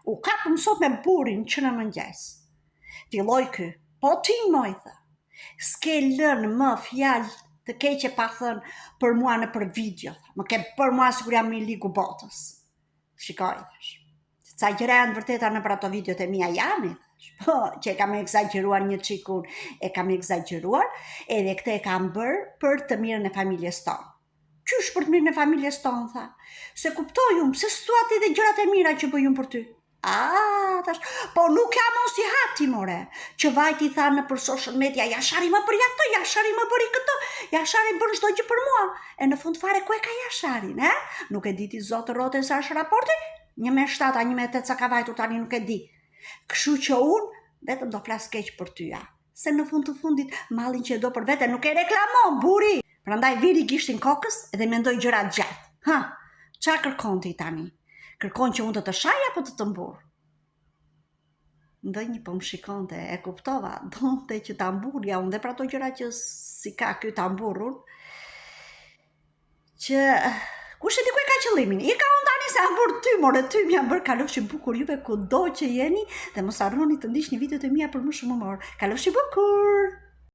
U kapëm sot me burrin që në mëngjes. Filloi ky, po ti moj tha. S'ke lënë më fjalë të keqe pa thënë për mua nëpër video, tha. Më ke bërë mua sikur jam më i ligu botës. Shiko, i thash. Ca gjëra janë vërteta nëpër ato videot e mia janë, i thash. Po, që e kam ekzagjeruar një çik unë, e kam ekzagjeruar, edhe këtë e kam bërë për të mirën e familjes tonë. Qysh për të mirën e familjes tonë, tha. S'e kuptoj unë, pse s'thua ti dhe gjërat e mira që bëj unë për ty? A, thash, po nuk jam unë si hati, more, që vajti tha nëpër social media, Jashari më bëri atë, Jashari më bëri këtë, Jashari bën çdo gjë për mua. E në fund fare ku e ka Jasharin, e? Nuk e di ti zot rrote sa është raporti? Një me 7 a një me 8 sa ka vajtur tani nuk e di. Kështu që unë vetëm do flas keq për ty, a. Se në fund të fundit mallin që e do për vete nuk e reklamon burri. Prandaj viri gishtin kokës dhe mendoj gjërat gjatë. Ha, ça kërkon ti tani? Kërkon që unë të të shaj apo të të mburr? Ndonjë po më shikonte, e kuptova, donte që ta mburrja unë dhe për ato gjëra që s'i ka ky ta mburr unë, që kush e di ku e ka qëllimin? Ika unë tani se jam bërë tym, more tym, jam bërë kalofshi bukur juve kudo që jeni dhe mos harroni të ndiqni videot e mia për më shumë humor. Kalofshi bukur!